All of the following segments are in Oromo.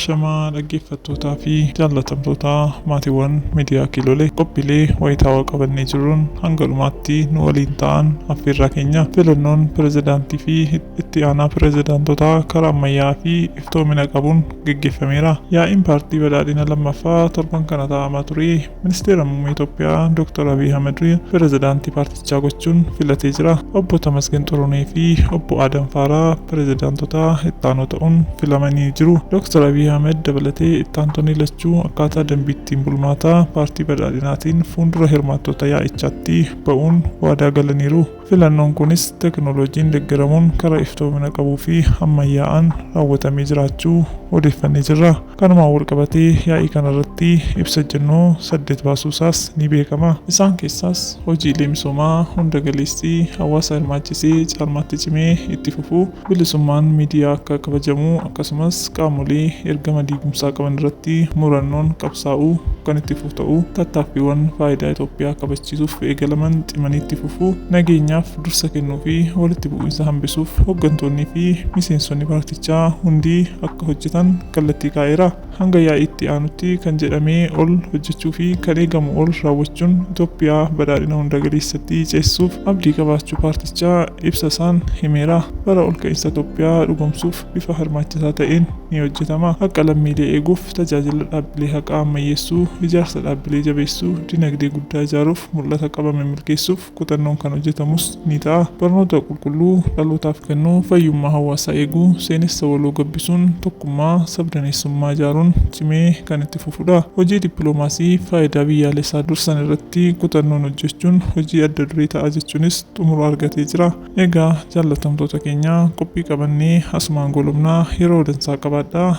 Ashamaa dhaggeeffattootaa fi jaallatamtoota maatiiwwan miidiyaa Kiilolee, qophiilee wayitaawaa qabannee jirruun hanga dhumaatti nu waliin ta'an affeerraa keenya. Filannoon pirezidaantii fi itti aanaa pirezidaantotaa karaa ammayyaa fi iftoomina qabuun geggeeffameera. Yaa'iin paartii badhaadhina lammaffaa torban kana taa'amaa ture ministeera muummee Itoophiyaa Dr. Abiy Ahmed pirezidaantii paartichaa gochuun filatee jira. Obbo Tamasgen Xurunee fi obbo Adam Faaraa pirezidaantota itti aanoo ta'uun filamanii jiru. Dr. Abiy Ahmed dabalatee itti aantonni lachuu akkaataa dambii ittiin bulmaataa paartii badhaadhinaatiin fuuldura hirmaattota yaa'ichaatti ba'uun waadaa galaniiru. Filannoon kunis teekinooloojiin deeggaramuun karaa iftoomina qabuu fi ammayyaa'aan raawwatamee jiraachuu odeeffannee jirra. Kanumaan wal qabatee yaa'ii kanarratti ibsa ejjennoo 8 baasuusaas ni beekama. Isaan keessaas hojiilee misoomaa hunda galeessi hawaasa hirmaachisee caalmaatti cimee itti fufuu, bilisummaan miidiyaa akka kabajamu, akkasumas qaamolee ergama diigumsaa qaban irratti murannoon qabsaa'uu kan itti fufu ta'uu, tattaaffiiwwan faayidaa Itoophiyaa kabachiisuuf eegalaman cimanii itti fufuu, nageenyaaf dursa kennuu fi walitti bu'iinsa hambisuuf hooggantoonnii fi miseensonni paartichaa hundi akka hojjetan kallattii kaa'eera. Hanga yaa'ii itti aanutti kan jedhamee ol hojjechuu fi kan eegamu ol raawwachuun Itoophiyaa badhaadhina hunda galeessatti ceesisuuf abdii qabaachuu paartichaa ibsa isaan himeera. Bara ol ka'iinsa Itoophiyaa dhugoomsuuf bifa hirmaachisaa ta'een ni hojjetama. Haqa lammiilee eeguuf tajaajila dhaabbilee haqaa ammayyeessuu, ijaarsa dhaabbilee jabeessuu, dinagdee guddaa ijaaruuf mul'ata qabame milkeessuuf kutannoon kan hojjetamus ni ta'a. Barnoota qulqulluu dhalootaaf kennuu, fayyummaa hawaasaa eeguu, seenessa waloo gabbisuun tokkummaa sabdaneessummaa ijaaruun cimee kan itti fufudha. Hojii dippiloomaasii faayidaa biyyaalessaa dursan irratti kutannoon hojjechuun hojii adda duree ta'a jechuunis xumura argatee jira. Egaa jaallatamtoota keenya, qophii qabannee asumaan goolabnaa. Yeroo dansaa qabaadhaa.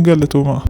Galatooma.